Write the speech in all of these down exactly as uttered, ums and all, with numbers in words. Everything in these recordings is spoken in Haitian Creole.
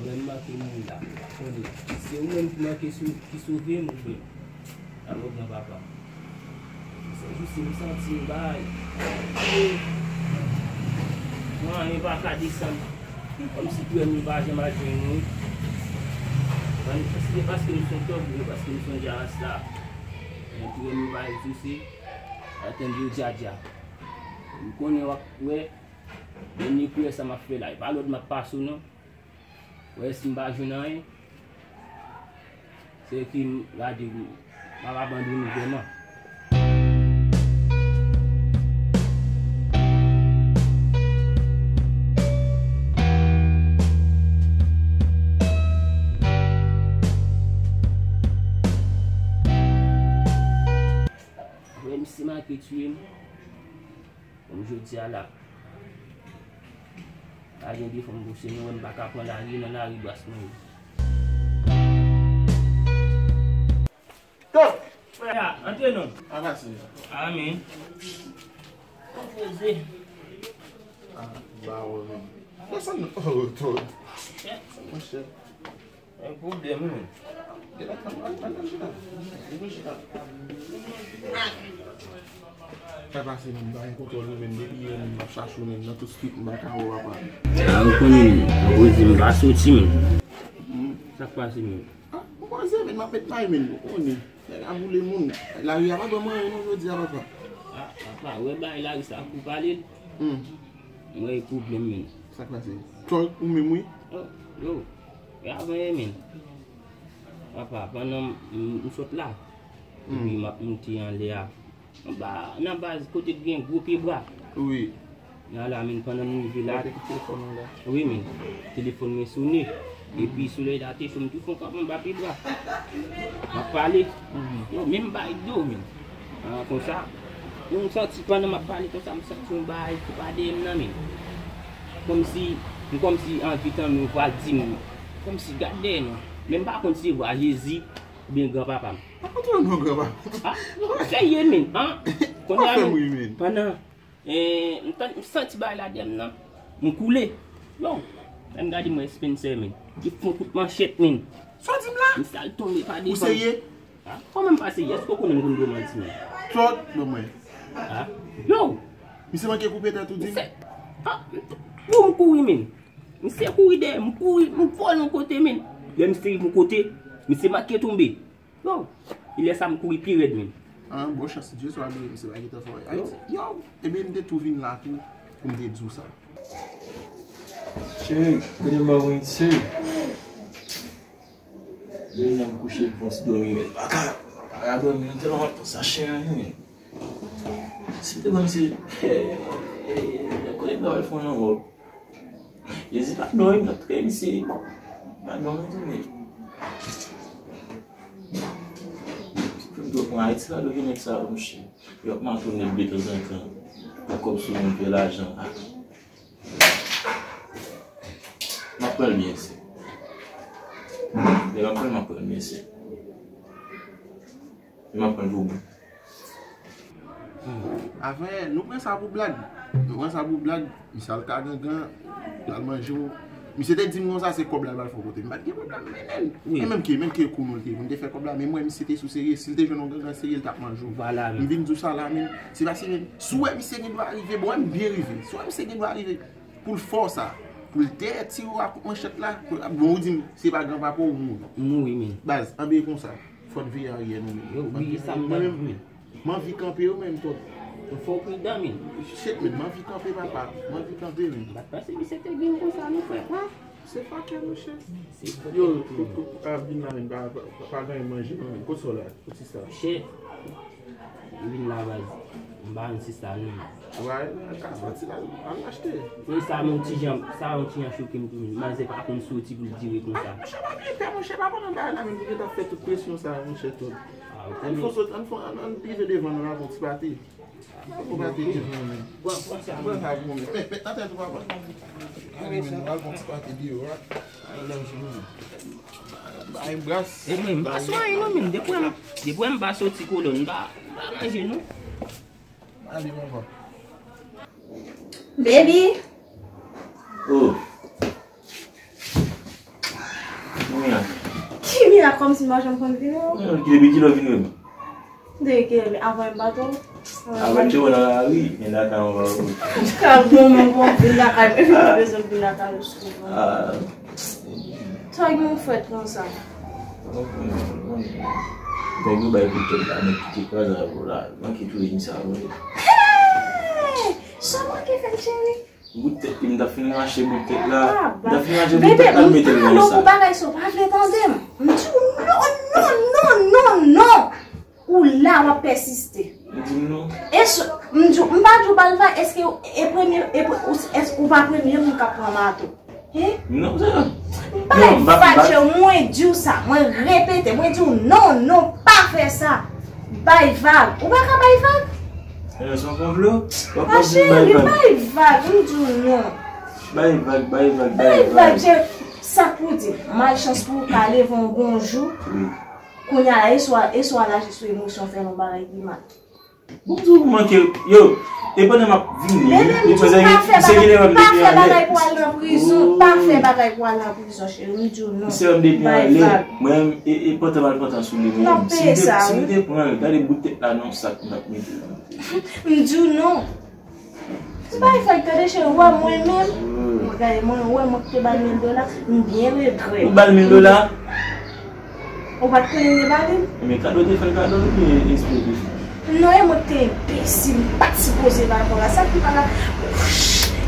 Lè m manke moun la, m pa konnen. Se ou menm ki manke sou, ki sove m oubyen? Alo, granpapa. Se jis m santi m bay. Mwen, anyen pa ka desann. Kòmsi premye m pa janm al jwenn nou. Mwen, se paske m se yon tòg, se paske m sonje a rasta. Mwen, premye m pa egziste. Atann yo djadja. M konnen w ap wè. Lè m ni koulè sa m ap fè la. E pa lòd m ap pase w non. Wè si m pa jwenn anyen, se ki m gade m ap abandone vrèman. Wè misye manke tiye m. Kòm jodi a la, pa gen defo m pouse nou wè m pa ka pran lari nan lari bras mwen yo. Top! Frè a, antre non. A pase. Amen. Poze. Ah, ba wè menm. Desann non. Oh, Top. Monchè. Yon pwoblèm wi. Sa pase menm, m pa gen kontwòl wi menm, depi yè menm m ap chache w menm nan tout street m pa ka wè w apa. A ou konnen menm, ankouraje m pa soti menm. Sa k pase menm? Ah, ankouraje menm, m ap met may menm, ou konnen. Nèg a boule moun. Lari a pa ban m anyen non jodi a papa. Ah, papa, wè bay lari sa kou pale l. Hmm. M wè e pwoblèm menm. Sa k pase? Tòl ou menm wi. Oh, yo. E avan e menm. Papa, pandan m, m, m sot la, epi m ap moute anlè a. Anba, nan baz, kote k gen gwo pye bwa. Wi. Nan la, menm pandan m rive la. Kote ki telefòn ou la? Wi, menm. Telefòn mwen sone. Epi solèy la te cho, m tou fè yon kanpe anba pye bwa. M ap pale. Yo, menm bay do, menm. Ah, konsa, m santi pandan m ap pale konsa, m santi yon bagay ki pa dèyè m nan, menm. Kòmsi, m kòmsi anvi tande yon vwa di m, kòmsi gad dèyè nou. Men m pa konn si se vwa Jezi oubyen granpapa m. Pa konn non granpapa. Ah, serye, menm, an? Kounye a, menm, pandan, eh, m tan-, m santi bagay la dèyè m nan, m koule. Yo, lè m gade m wè Spencer, menm. Li fè yon kout manchèt, menm. Sa w di m la? M sal tonbe pa desann. Ou serye? Ah, kòman m pa serye? Èske w konnen m konn gwo manti, menm? Sòt, ban mwen. Ah, yo! Misye manke koupe tèt ou di m? Misye, ah, pou m kouri, menm. Misye kouri dèyè m, kouri, m vole yon kote, menm. Lè misye rive yon kote, misye manke tonbe. Yo, e lè sa m kouri pi rèd, menm. Ah, bon chans, Dye swa beni, misye pa gentan fè w. Yo. Yo, ebyen, m te tou vin la tou, pou m te di w sa. Cheri, kote m ba w cheri? Vin nan m kouche pou yon ti dòmi, men m pa ka, pa ka dòmi, m tèlman konn sa chen an, men. Si te konn se, kote m ta pral fè yon wòb. Jezi pa dòmi, m t ap touye misye. Pa dòmi tou, men. Pou m dwe pran Ayiti la, dwe gen nèg sa yo, monchè. Yo ap matounen detanzantan. Pran kòb sou moun, fè lajan. M ap pran l byen sè. Lè m ap pran l, m ap pran l byen sè. Lè m ap pran l pou bout. Avè, nou pran sa pou blag. Nou pran sa pou blag. Misye al ka gangan, l al manje w. Misye te di m konsa se kòb la l pral fè w pote. M pa t gen pwoblèm, m mennen l. Wi. E menm ke, menm ke kou nou l te, pou n te fè kòb la. Men m wè misye te sou serye. Si l te jwenn yon gangan serye, l t ap manje w. Vwala, menm. M vin di w sa la, menm. Se paske, menm, si w wè misye gen dwa rive, bon, wè m byen rive. Si w wè misye gen dwa rive, pou l fè w sa, pou l dèyè tiye w a kout manchèt la, pou l, bon, ou di m, se pa granpapa w, ou mouri. M mouri, men. Baz, anben konsa, fò n veye aryè nou, men. Yo, bliye sa m t ap di, men. M anvi kanpe yo menm, Top. Fò w pridan, men. Shit, men, m anvi kanpe, papa. M anvi kanpe, men. M pa t panse misye te gen konsa, non, frè. Ha? Se fakè, monchè. Yo, kou, kou, kou, a, vin la, men, pa, pa, pa, pa gen manje, non, men. Kot sa w la? Kot sista? Shit. Vin la, baz. M pa jwenn sista, non. Wè, ka sòti la, al achte. Wi, sa, men, ti jan, sa, yon ti jan choke m tou, men. Manzè pa konn soti pou l dire konsa. A, monchè, pa bliye pè, monchè, pa pran nan bagay la, men, pou gentan fè tout presyon sa, monchè, Top. Ann fè sòt, ann fè, ann, ann rive devan nan, n al fè yon ti pati. Ann fè yon pati devan nan. Pran, pran sa, pran sa pou mwen. Mèt, mèt nan tèt ou, papa. Ale, men, nou al fè yon ti pati deyò a. Ay, lèm sou nou. Bay bras. E mwen, m pa sou anyen non, men. Depi m, depi m pa soti kolòn, m pa, m pa manje non. Ale, papa. Baby. Oh. Kòmsi m pa janm konn vin wè w. Ki depi kilè w vin wè m? Depi kilè, avan m pa t wè w. Avan m te wè w nan lari, vin lakay mwen pa wè w. Ka bon, mwen bon, vin lakay mwen, mwen bezwen vin lakay ou souvan. Sa gen yon fèt konsa. Nèg yo bay pou tèt la, nèg ki te kraze avè w la, manke touye misye avè w. Hey! Sa manke fè l, cheri? Bout tèt li, m ta fin rache bout tèt la. M ta fin rache bout tèt la, m mete l nan sa. Bebe, m pale w pou bagay sa w pa vle tande m. M di w non, non, non, non, non. Ou la, w ap pèsiste. Ou di m non. E s-, m di w, m pa di w Balva, èske e premye, e pre-, ou, èske ou pa premye moun k ap pran mato? Hein? Non, sa. Bay vag, cheri, mwen di w sa, mwen repete, mwen di w non, non, pa fè sa. Bay vag. Ou pa ka bay vag? Eh, se yon konplo? W ap bay vag? Bay vag, m di w non. Bay vag, bay vag, bay vag. Bay vag, cheri. Sa k pou di, malchans pou ou ka leve yon bon jou. Wi. Kounye a la, e swa, e swa lage sou emosyon, fè yon bagay ki mal. Bon, m di w manke, yo, e pandan m ap vini, bebe, m di w pa fè bagay, pa fè bagay pou al nan prizon, pa fè bagay pou al nan prizon, cheri, m di w non. Misye m depi anlè, mwen, e, e pantan m al pantan sou li, mwen, si m te, si m te pran l, gade bout tèt la nan yon sak, m t ap mete l nan prizon. M di w non. M pa fè tande cheri, ou wè mwen menm. Gade, mwen, ou wè mwen ki te ba l mil dola, m byen regrèt. Ou ba l mil dola? Ou pa t konnen m te ba li l? Men kado te fè l kado oubyen espre te fè? Non, e mwen ki te enbesil, m pa t sipoze ba l kòb la. Sa ki pa la,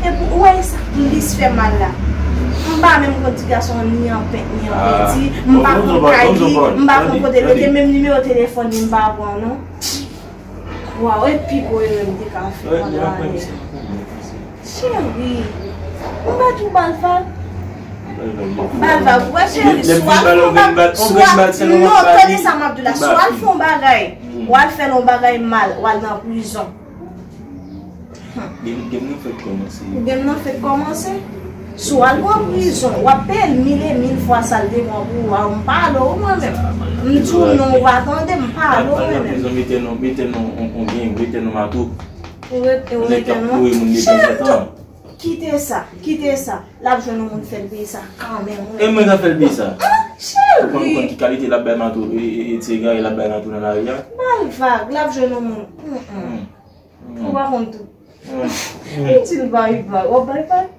epi ou wè sa plis fè mal la. M pa menm konn ti gason an ni an pent, ni an penti. M pa konn kay li, m pa konn kote l rete, menm nimewo telefòn li m pa pran non. Waw, e pi gwo erè m te ka fè pandan ane. Cheri, m pa di w ba l vag. Ba l vag, ou wè cheri, swa l fè yon bagay, swa, non, tande sa m ap di w la, swa l fè yon bagay, w al fè l yon bagay mal, w al nan prizon. Game, game nan fèk kòmanse. Game nan fèk kòmanse. Si w al pran prizon, w ap peye l mil e mil fwa sa l te pran pou ou a, m pale w mwen menm. M di w non, ou pa tande, m pale w mwen menm. Al nan prizon, mete non, mete non, on, on gang, mete non mato. Ou rete, ou rete non. Cheri, kite sa, kite sa. L ap jwenn yon moun fè l peye sa kanmenm, wi. E mwen k ap fè l peye sa? Cheri. Ou konn, ou konn ki kalite l ap bay mato, e, e, e, ti egare l ap bay mato nan lari a? Ba l vag, l ap jwenn yon moun. Ou pa konn tou. M di l bay vag. W ap bay vag?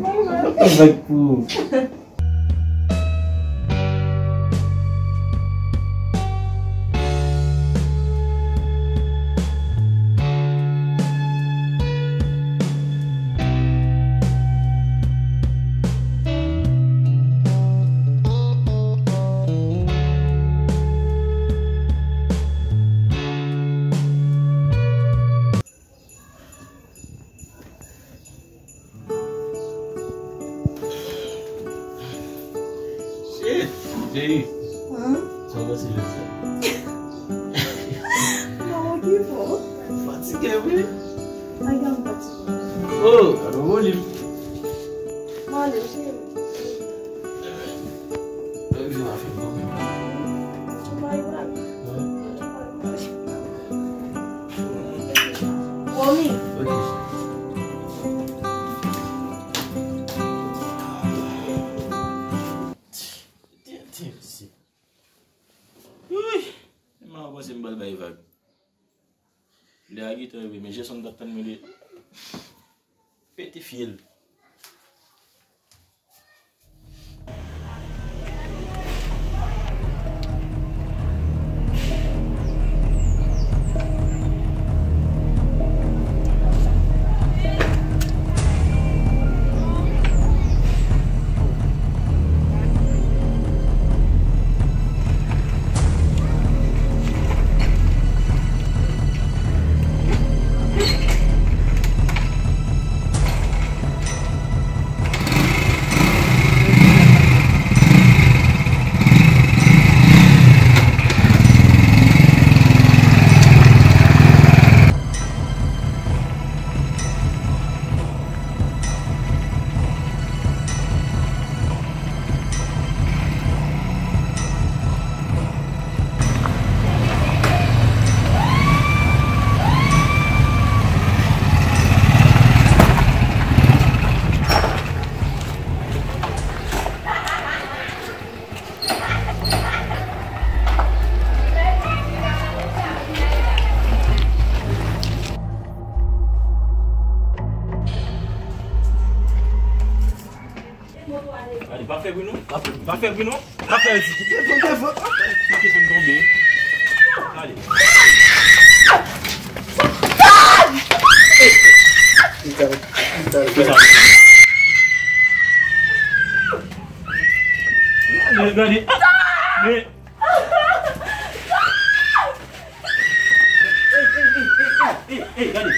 Bay vag. Bay vag pou ou. Shit! Jay, sa w panse jodi a? Mwen okipe w. Fatige wi. Ay, m fatige. Oh, gade yon volim. Mwen ale, cheri. Romi. Ui! Mwen panse m pral bay vag. Lè a gentan rive, men Gerson t ap tann mwen de pete fyèl. Pa fè bri non. Pa fè bri non. Pa fè bri non. Pa fè bri. Devan, devan. Kite fè m tonbe. Gade. Gade, gade. Men, ey, ey, ey, ey, ey, ey, gade.